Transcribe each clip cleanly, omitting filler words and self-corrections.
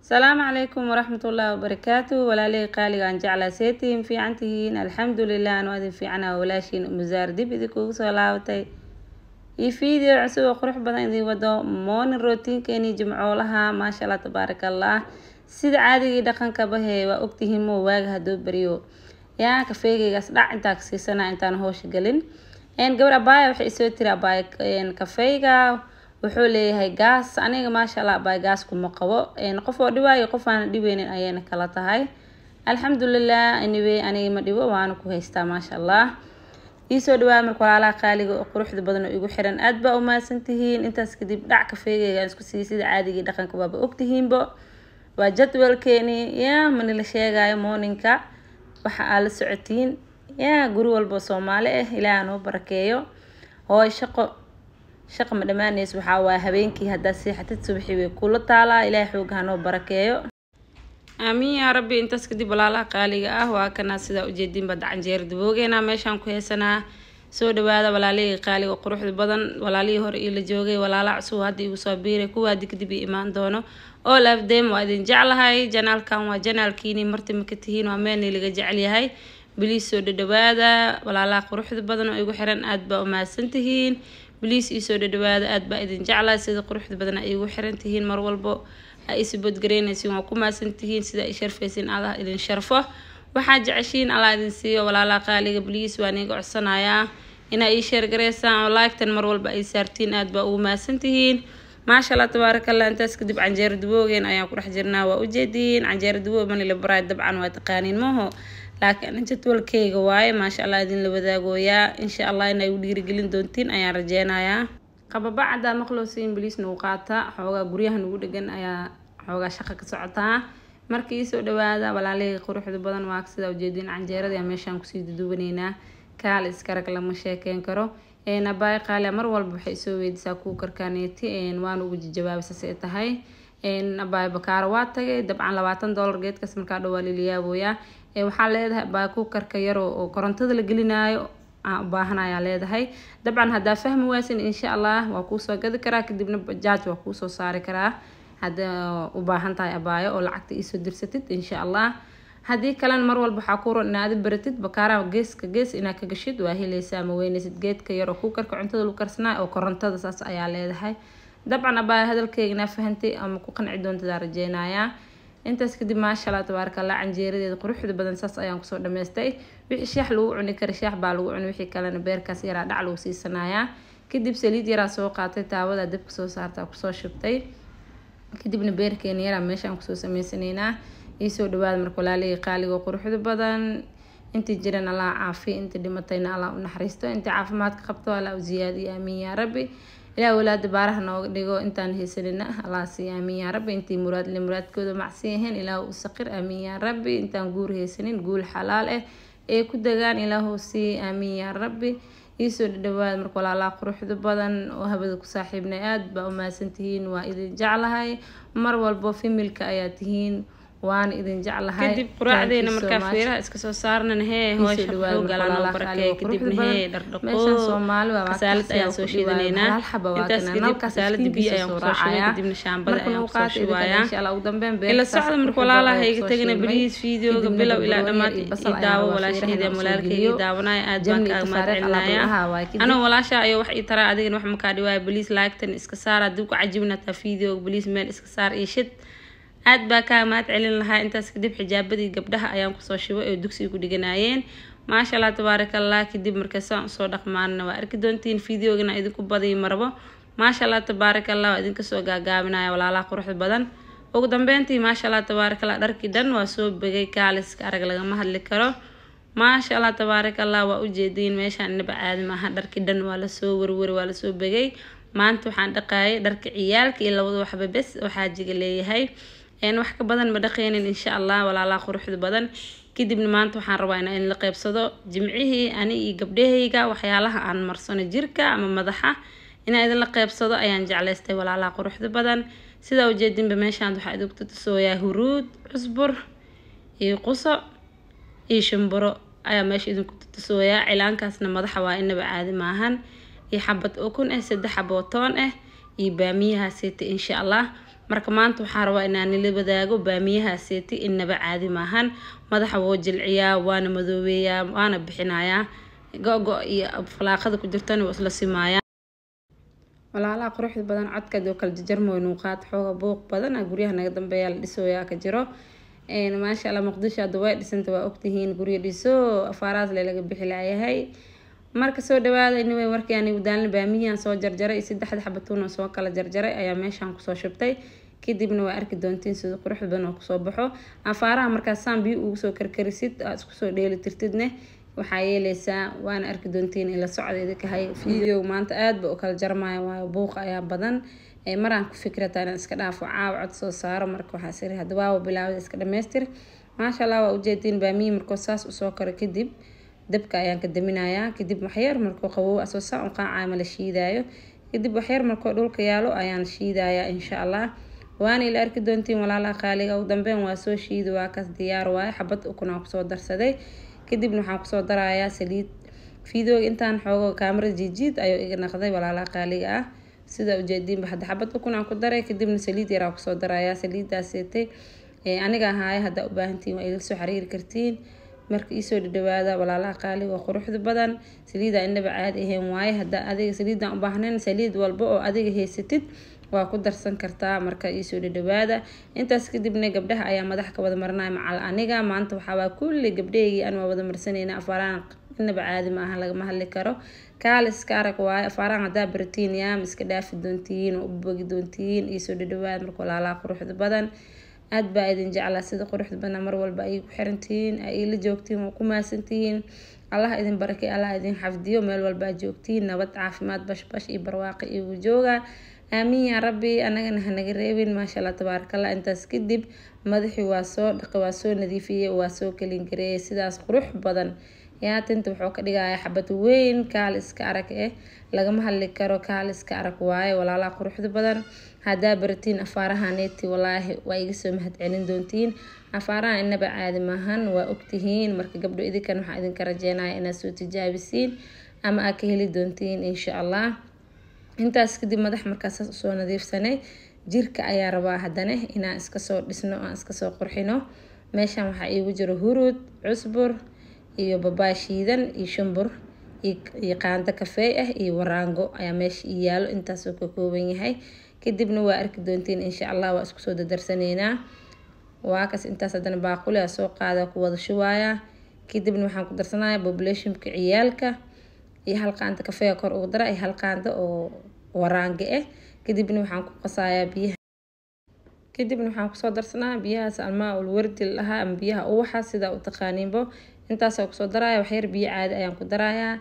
Asalaamu calaykum waraxmatullaahi wabarakaatu. Walaalihii qaaliga aan jeclaa, seetihiin? Fiicantihiin? Alxamdulilah, anoo idin fiicana. Walaashiin Musaar dib idinkugu soo laabatay iyo video cusub oo qurux badan idin wado. Morning routinekeeni jimcoolaha, maasha Allah, tabaaraka Allah. Sida caadigii dhaqankaba hee waa ogtihiin, mo waaga haduu beriyo yaa kafeegaygaas dhac intaa kasiisana intaan hoosha gelin. Gabar abaaya waxay isoo tiri, "Abaaya, kafeeyga wuxuu leeyahay gaas." Aniga, maasha Allah, abaaya, gaas kuma qabo. Qof oo dhibaayo, qof aan dhibeynin ayayna kala tahay. Alxamdulilah, anyway, aniga ma dhibo, waana ku haystaa, maasha Allah. Iisoo dhawaaya marka, walaalaha qaaliga oo quruxda badan oo igu xiran, aad baa umahadsantihiin. Intaas kadib, dhac kafeegayga aan isku siiyay. Sida caadigii dhaqanka waaba ogtihiinbo, waa jadwalkeeni yaa manila sheegayo morningka waxa aa la socotiin yaa guri walbo Soomaali ah. Ilaah noo barakeeyo. Hooy, shaqo shaqa ma dhammaanayso. Waxaa waaye habeenkii haddaad seexatid, subaxii way kula taalaa. Ilaahay xooga hanoo barakeeyo, aamiin yaa rabbi. Intaas kadib, walaalaha qaaliga ah, waa kanaa sidaa ujeedinba canjeero duboogeena meeshaan ku haysanaa. Soo dhawaada, walaalihii qaaliga quruxda badan, walaalihii hore iila joogay, walaalaha cusub hadda igu soo biiray, kuwaadi kadib ii imaan doono, all of them waa idin jeclahay. Channelkan waa channelkiini, marti maka tihiin, waa meel laga jecel yahay. Please soo dhadhawaada, walaalaha quruxda badan oo igu xiran, aad baa umahadsan tihiin. Please iisoo dhadhawaada, aad baa idin jeclahay. Sida quruxda badan ay igu xiran tihiin, mar walbo ay isi bodgareynaysiin, waa ku mahadsan tihiin. Sida ay sharfaysiin, Allah idin sharfo. Waxaa jeceshiin Allah idin siiyo. Walaalaha qaaliga, please, waan iga codsanayaa inaa ii share gareysaan oo like-tan mar walba ay saartiin. Aad baa ugu mahadsan tihiin, maasha Allah, tabaaraka Allah. Intaas kadib, canjeero duboogeen ayaan ku dhex jirnaa. Waa ujeediin, canjeero duboob mani la baraay, dabcan waa taqaaniin maho, laakiin jadwalkeyga waaye, maasha Allah, idin la wadaagooyaa. Insha Allah inay igu dhiirigelin doontiin ayaan rajeynayaa. Qababacda maqlowsiin, please nagu qaata. Xoogaa guryaha nagu dhegan ayaa xoogaa shaqa ka socotaa. Marka iisoo dhawaada, walaalihii quruxda badan. Waa sidaa ujeediin, canjeerada meeshaan kusii duduwaneynaa. Kaal iskarag lama sheekeyn karo. Abaay qaali mar walba waxay isoo weydiisaa kuu karkaaneeti, waana ugu jawaabay saas ay tahay. Abaay, bakaaro waa tagay, dabcan $20 geedkaas markaa dhawaa liliyaabooyaa. Waxaa leedahay, abaay, kuu karka yaro oo korontada la gelinaayo aan u baahanayaa leedahay. Dabcan haddaa fahmi waysin, insha Allah waa kuusoo gadi karaa, kadibna bajaaj waa kuusoo saari karaa haddaa u baahan tahay, abaayo, oo lacagta iisoo dirsatid, insha Allah. Haddii kalena, mar walba waxaa ku ron inaad baratid bakaaraha geeska gees inaad ka gashid, waa heleysaa, ma weyneysid geedka yar oo kuukarka cuntada lagu karsanaayo oo korontada. Saas ayaa leedahay. Dabcan abaayo, hadalkeyga inaa fahantay ama ku qanci doontadaa rajeynayaa. Intaas kadib, maasha Allah, tabaaraka Allah, canjeeradeeda quruxda badan saas ayaan kusoo dhameystay. Wixii shaax lagu cuni kara shaax baa lagu cuni, wixii kalena beerkaas yaraa dhac lagu siisanayaa. Kadib saliid yaraa soo qaatay, taawada dabka soo saartaa, kusoo shubtay, kadibna beerkeena yaraa meeshaan kusoo sameysanaynaa. Iisoo dhawaada marka, walaalihii qaaliga quruxda badan. Intii jiran Allah caafiya, intii dhimatayna Allah u naxariisto, intii caafimaadka qabto Allah u ziyaadiyo, aamiin yaa rabbi. Ilaah walaada baaraha nooga dhigo, intaan haysanina Allah siiya, aamiin yaa rabbi. Intii muraad le muraadkooda macsi ahayn Ilaah u saqir, aamiin yaa rabbi. Intaan guur haysanin, guul xalaal ah ee ku degaan Ilaahu sii, aamiin yaa rabbi. Iisoo dhadhawaad marka, walaalaha quruxda badan oo habada ku saaxiibnay, aada baa umahadsantihiin. Waa idin jeclahay, mar walbo familyka ayaa tihiin, waana idin jeclahay. Kadib quraacdeena markaa feeraha iska soo saarnan hee, howsha xoogala noo barakeey. Kadibna hee, dhardhaqo, qasaalad ayaan soo shiidanaynaa. Intaas kadib, qasaalada biyo ayaan kusoo shubay, kadibna shaambada ayaan kusoo shubayaa. Ila socda marka, walaalaha iga tegina. Please, videoga bilow ilaa dhammaad i daawo. Walaashayda, walaalkayga i daawanaya, aad baan kaaga mahad celinaya. Anoo walaasha ayo wax ii taraa, adigana wax makaa dhiwaaya. Please, like-tan iska saar haddii ku cajibnataa videoga. Please, meel iska saar iyo shid, aad baa kaa mahad celin lahaa. Intaas kadib, xijaabadii gabdhaha ayaan kusoo shubay oo dugsiga ku dhiganaayeen, maasha Allah, tabaaraka Allah. Kadib marka saan usoo dhaqmaanna waa arki doontiin. Videogana idinku badiyo marabo, maasha Allah, tabaaraka Allah, waa idinka soo gaagaabinaya, walaalaha quruxda badan. Ugu dambeyntii, maasha Allah, tabaaraka Allah, dharkii dhan waa soo begay. Kaaliska arag, lagama hadli karo, maasha Allah, tabaaraka Allah. Waa ujeediin meeshaan inaba caadi maaha. Dharkii dhan waa lasoo werweri, waa lasoo begay. Maanta waxaan dhaqaayay dharka ciyaalka iyo labada waxba bes oo xaajiga leeyahay, wax ka badan ma dhaqeynin, insha Allah, walaalaha quruxda badan. Kadibna maanta waxaan rabaa in la qeybsado jimcihii ani iyo gabdhahayga waxyaalaha aan marsano jirka ama madaxa inaan idinla qeybsado ayaan jeclaystay, walaalaha quruxda badan. Sidaa ujeedinba, meeshaan waxaa idinku tusooyaa huruud, cusbur iyo quso iyo shimburo ayaa meesha idinku tusooyaa. Cilaankaasna madaxa waa, inaba caadi maahan, iyo xabad ukun ah, saddex xabo toon ah iyo baamiyahaasita, insha Allah. Marka maanta waxaan rabaa inaan nila wadaago baamiyaha seeti inaba caadi maahan. Madaxa wuu jilciyaa, waana madoobeeyaa, waana bixinayaa. Go-go iyo falaaqada ku jirtana waa isla simaaya. Walaalaha quruxda badan, codka oo kala jarjarmooy nuuqaad xooga buuq badan guryaha naga dambeeya la dhisooyaa ka jiro. Maasha Allah, Muqdisho hadda way dhisanta, waa ogtihiin, guryo dhiso afaaraas le laga bixi laayahay. Marka soo dhawaada. Anyway, markii aan daalin baamiyahan soo jarjaray iyo saddexda xabatuun oo soo kala jarjaray ayaa meeshaan kusoo shubtay. Kadibna waa arki doontiin sida qurux badan oo kusoo baxo afaaraha. Markaas saan biyo ugu soo karkarisid, aad isku soo dheeli tirtidne, waxaa yeeleysaa waana arki doontiin. In la socda idinka hay video maanta aad ba u kala jarmaya, waayo buuq ayaa badan. Maraan ku fikrataa inaan iska dhaafo caaw cod soo saaro. Marka waxaa siri hadda waawa bilaawda, iska dhamaystir. Maasha Allah, waa ujeediin baamiyi markuu saas usoo karo kadib dabka ayaan ka daminayaa. Kadib waxyar markuu qabow asoo saa u qaacaya ma la shiidaayo. Kadib waxyar markuu dhulka yaalo ayaan shiidayaa, insha Allah waana ila arki doontiin, walaalaha qaaliga. Ugu dambeyn waa soo shiidi, waa kaas, diyaar waaye. Xabad ukun aan kusoo darsaday, kadibna waxaan kusoo darayaa saliid. Videoga intaan xoogo kaamarada jiijiid ayuu iga naqday, walaalaha qaaliga ah. Sida ujeediinba hadda xabad ukun aan ku daray, kadibna saliid yaraa kusoo darayaa. Saliidaasitay aniga ahaaya, haddaa u baahantihiin waa igala soo xiriiri kartiin. Marka iisoo dhadhawaada, walaalaha qaaliga oo quruxda badan. Saliida indhaba caadi ahayn waaye. Haddaa adiga saliidan u baahnayn, saliid walba oo adiga haysatid waa ku darsan kartaa. Marka iisoo dhadhawaada. Intaas kadibna gabdhaha ayaa madax ka wada marinaya macal aniga. Maanta waxaa waa kulli gabdhahaygii an waa wada marsanayna. Afaaraan inaba caadi maaha, lagama hadli karo, kaaliska arag waaye. Afaaraan haddaa baratiin yaa ma iska dhaafi doontiin oo u bogi doontiin. Iisoo dhadhawaada. Marka walaalaha quruxda badan, aad baa idin jeclaa. Sida quruxda badan mar walba ay ku xirantihiin, ay ila joogtiin, waa ku maasantihiin. Allah idin barakay, Allah idin xafdiyo. Meel walba aad joogtiin nabad, caafimaad, bashbash iyo barwaaqo igu jooga. Aamiin yaa rabbi, anagana hanaga reebin. Maasha Allah, tabaarakallah. Intaas kadib madaxii waa soo dhaqay, waa soo nadiifiyey, waa soo kalin gareeyay. Sidaas qurux badan yaa tinta wuxuu ka dhigayaa xabad weyn, kaal iska arag lagama hadli karo, kaal iska arag waaye. Walaalaha quruxda badan, haddaa baratiin afaarahaneeti, walaahi waa iga soo mahad celin doontiin. Afaaraha inaba caadi maahan, waa ogtihiin. Marka gabdho idinkan waxaa idinka rajeynaya inaad soo tijaabisiin ama aad ka heli doontiin, insha Allah. Intaas kadib madax markaas saas usoo nadiifsanay, jirka ayaa rabaa haddana inaan iska soo dhisno, aan iska soo qurxino. Meeshan waxaa iigu jiro huruud, cusbur iyo babaay shiidan iyo shumbur iyo qaando kafeey ah iyo waraango ayaa meesha ii yaalo. Intaasoo ka kooban yahay. Kadibna waa arki doontiin, insha Allah, waa isku soo dardarsaneynaa. Waa kaas. Intaas haddana baaquli aa soo qaada, ku wada shubaaya. Kadibna waxaan ku darsanayaa populationka ciyaalka iyo hal qaando kafeega kor ugu dara iyo hal qaando oo waraange ah. Kadibna waxaan ku qasayaa biyaha. Kadibna waxaan kusoo darsanaa biyahaas almaa ulwardi lahaa ama biyaha uwaxa, sidaa u taqaaniinbo. Intaasoo kusoo daraya, waxyar biyo caadi ayaan ku darayaa,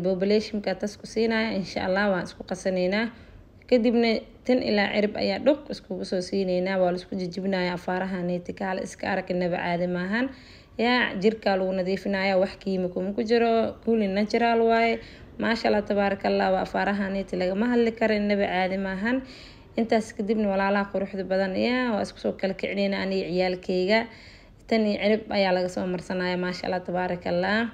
populationka tas ku siinaya. Insha Allah waan isku qasaneynaa. Kadibna tan ilaa cirib ayaa dhuq iskugu soo siineynaa, waa laisku jijibinaya. Afaaraha neeti kaale iska arag, inaba caadi maahan. Yaa jirkaa lagu nadiifinaya, wax kiimiko ma ku jiro, kulli natural waaye. Maasha Allah, tabaaraka Allah, waa afaaraha neeti lagama hadli karo, inaba caadi maahan. Intaas kadibna, walaalaha quruxda badan, yaa waa isku soo kala kicineyna aniga ciyaalkeyga. Tan iyo cirib ayaa laga soo marsanaya. Maasha Allah, tabaaraka Allah.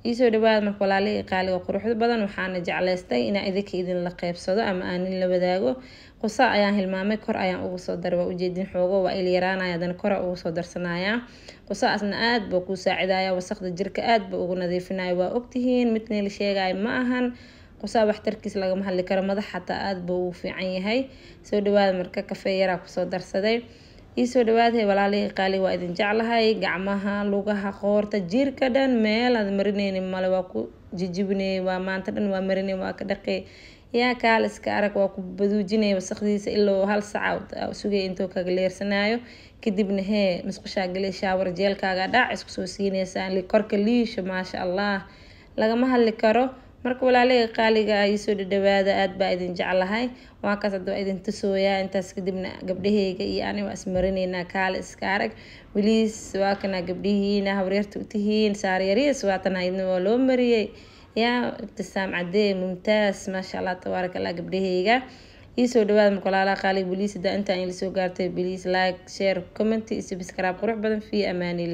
Iisoo dhawaada. Marka walaalihii qaaliga quruxda badan, waxaana jeclaystay inaa idinka idinla qeybsado ama aanin la wadaago. Qusa ayaan hilmaamay, kor ayaan ugu soo daray. Waa ujeedin, xoogo waa il yaraanaya, hadana kora ugu soo darsanaya. Qusaasna aad buu kuu saacidaya, wasaqda jirka aad buu ugu nadiifinaya. Waa ogtihiin, midna la sheegayo ma ahan. Qusaa waxtarkiis lagama hadli karo, madax xataa aad buu ugu fiican yahay. Soo dhawaada. Marka kafee yaraa kusoo darsaday. Iisoo dhawaadahay, walaalihii qaali, waa idin jeclahay. Gacmaha, lugaha, qoorta, jirka dhan meel aad marineynin male. Waa ku jijibinay, waa maanta dhan waa marinay, waa ka dhaqay. Yaa kaal iska arag, waa ku baduujinay wasaqdiisa ilaa hal saca sugay intuu kaga leersanaayo. Kadibna hee musqushaa galay, shower gelkaaga dhac isku soo siinaysaa, korka liisho. Maasha Allah, lagama hadli karo. Marka walaalahey qaaliga ah, iisoo dhadhawaada, aad baa idin jeclahay. Waa kaas, hadda waa idin tusooyaa. Intaas kadibna gabdhaheyga iyo ani waa ismarineynaa, kaale iska arag. Weliis waa kana gabdhihiina habaryarta u tihiin, saaryariis waatana, idna waa loo mariyey. Yaa Ibtisaam Cadee Mumtaas, maasha Allah, tabaaraka Allah. Gabdhaheyga iisoo dhawaada. Marka walaalaha qaaliga, please, hadaa intaan ila soo gaartay, please like, share, comment iyo subscribe qurux badan. Fi amaanillah.